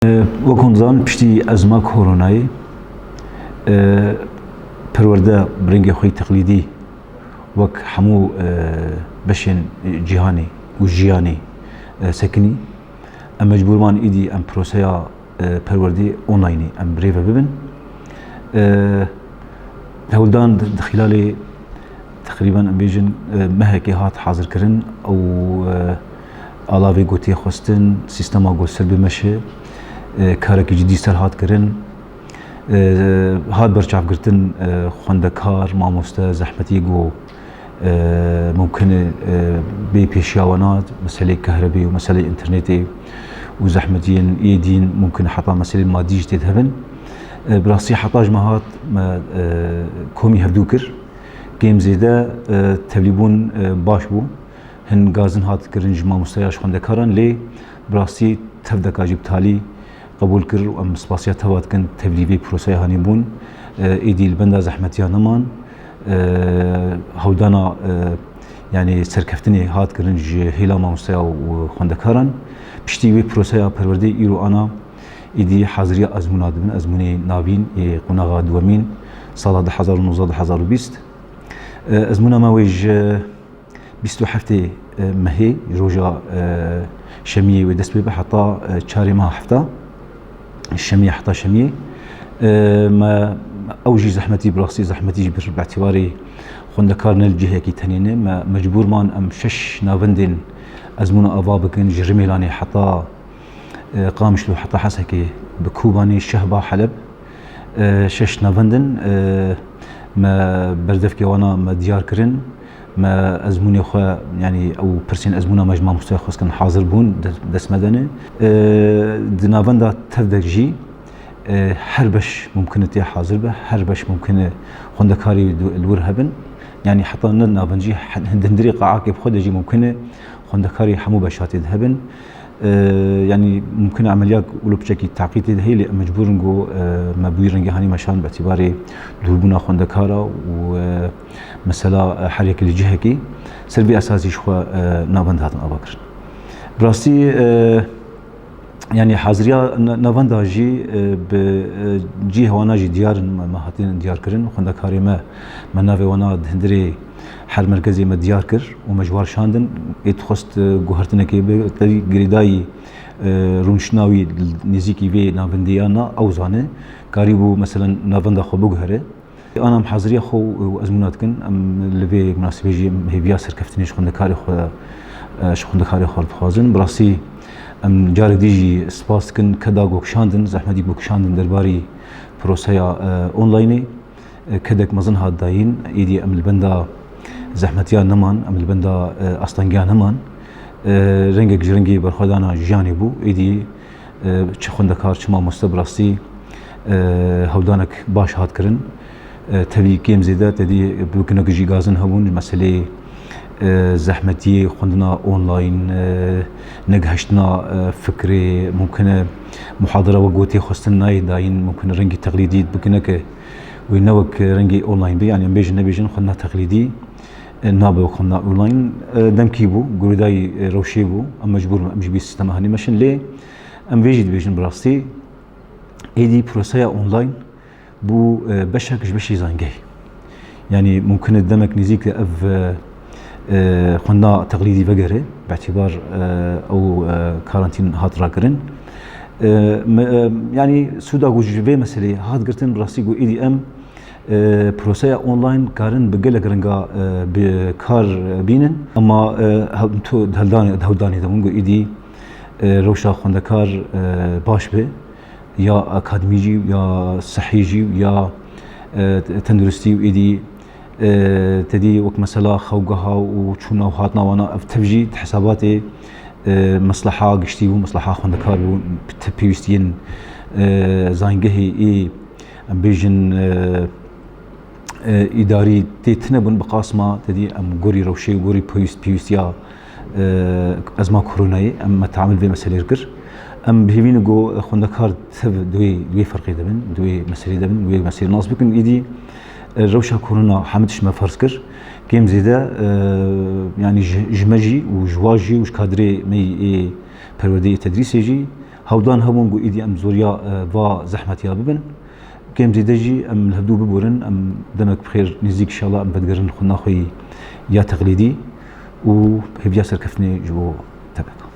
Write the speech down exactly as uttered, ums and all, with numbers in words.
E, wek hûn dizanin, piştî ezma koronayê, e, perwerde bi rengê xwe yî teqlîdî wek hemû, e, beşên cîhanê û jiyanê, e, sekinî. Em mecbûr man îdî em proseya, e, perwerdê onlaynî em bi rê ve bibin. E, hewldan di, di xîlalê teqrîben em bêjin, e, mehekê hat hazirkirin û, e, alavê got tê xwestin, sîstema got ser bimeşe, e, karekî cidî ser hat kirin. E, hat berçavgirtin, e, xwendekar, mamoste, zehmetî got, e, mumkin e, e, bê pêşiya wana, meselê kehrebê û meselê înternetê û zehmetiyên ê dîn, mumkin heta meselê madî jî tê de hebin. E, bi rastî heta ji me hat me, e, komî hevdû kir. Kêm zêde, e, tevlîbûn, e, baş bû. Hin gazin hat kirin ji mamosteya, ji xwendekaran, lê bi rastî tevdeka jî bi talî qebûl kir û em spasiya teva dikin, tevlî vê proseya hanî bûn. E, êdî li benda zehmetiya neman. E, hewdana, e, yanî serkeftinê hat kirin ji hêla mamosteya û xwendekaran. Piştî wê proseya perwerdeyê îro ana êdî haziriya ezmûna dibin, ezmûnê navîn ê qonaxa duwemîn sala du hezar û nozdeh, du hezar û bîst. E, ezmûna me wê ji bîst û heftê mehê, ji roja, e, şemiyê wê dest pê be heta, e, çarê meha hefta, şemiyê heta şemiyê. E, me ew jî zehmetî, bi rastî zehmetî jî bir bi îtîbarê xwendekar ne li cihekî tenê ne. Me mecbûr man em şeş navendên ezmûna ava bikin, ji Rimêlanê heta, e, Qamişlo heta Hesekê, bi Kobanê, Şehba, Heleb, e, şeş navend in. E, me berdevkê wana me diyar kirin. Me ezmûnê xwe, yanî ew pirsên ezmûna me ji mamosteya xwestin hazir bûn, de-, dest me de ne. E, di navenda tevdek jî, e, her beş mumkin e tê hazir be, her beş mumkin e xwendekarê du-, li wir hebin. Yanî heta ne navend jî, he-, di hundirê qaakê bi xwe de jî mumkin e xwendekarê hemû beşa tê de hebin. E, yanî mumkin e emeliya wilo piçekî teqîtê de heye, lê em mecbûr in ku, e, me bi wî rengê hanî meşan bi îtîbarê dûrbûna xwendekara û, e, mesela, e, her yekê li cihekî ser vî esasî ji xwe, e, navend hatin avakirin. Bi rastî, e, yanî haziriya na-, navenda jî, e, bi, e, cihê wana jî diyar in, me, me hatine diyar kirin. Xwendekarê me, me navê wana di hundirê her merkezê me diyar kir û me ji wan şandin. Ê dixwest, e, guhertinekê be, te girêdayî, e, rûniştina wî li nêzîkî vê navendiya na ew zane, karîbû, meselen, navenda xwe biguhere. Ana em haziriya xwe û ezmûna dikin, em li vê munasebê jî em hêviya serkeftinê ji xwendekarê xwe, e, ji xwendekarê xwe dixwazin. Bi rastî em carek dî jî spas dikin keda ku kişandin, zehmetî ku kişandin derbarî proseya, e, onlaynê. E, kedek mezin hat dayîn, êdî em li benda zehmetiya neman, em li benda, e, astengiya neman. E, rengek ji rengê berxwedana jiyanê bû, êdî, e, çi xwendekar, çi mamoste bi rastî, e, hewldanek baş hat kirin. E, tevî kêm zêde, tevî bikinek jî gazin hebûn, meselê, e, zehmetiyê xwendina online, e, negihiştina, e, fikrê, mumkin e muhadara wek gotê xwestin nayê dayîn, mumkin e rengî teqlîdî bikineke wê ne wek rengê online be, yanî em bêjin nebêjin xwendina teqlîdî, e, nabe wek xwendina online. E, demkî bû, girêdayî, e, rewşê bû, em mecbûr in em ji vî sîstema hanî meşin, lê em vê jî dibêjin bi rastî, êdî proseya online bû, e, beşek ji beşê zangehê. Yanî mumkin e demek nêzîk de ev, e, e, xwendina teqlîdî vegere, bi îtîbar, e, ew, e, karantîn hat rakirin. E, me, e, yanî sûda ku ji vê meselê hat girtin, bi rastî ku êdî em, e, proseya online karin bi gelek ringa, e, bi kar bînin. Ema, e, hev-, tu di heldanê, di hewldanê de bûn ku êdî, e, rewşa xwendekar, e, baş be. Ya akademî jî, ya sihî jî, ya, e, tenduristî û êdî, e, tedî wek mesela xewgeha û çûna û hatina wana, ev tev jî di hesabatê, e, mesleha giştî bû, mesleha xwendekar bû, ti pêwîstiyên, e, zangehê ê, em bêjin, e, e, îdarî tê tune bûn, bi qasma tedî em gorî rewşê û gorî pêwîst-, pêwîstiya, e, ezma koronayê em me teamil vê meselê kir. Em bi hêvî ne ku xwendekar tev di wê, di wê ferqê de bin, di wê meselê de bin, wê meselê nas bikin. Îdî, e, rewşa korona hemî tişt me ferz kir. Kêm zêde, e, yanî ji, ji me jî û ji wa jî û ji kadrê me yê perwerdeyê tedrîsê jî Hewldan hebûn ku êdî em zoriya, e, va zehmetiya bibin. Kêm zêde jî em li hevdû biborin, em demek bi xêr nêzîk inşallah em vedigerin xwendina xwe ya teqlîdî û hêviya serkeftinê ji bo tebeka.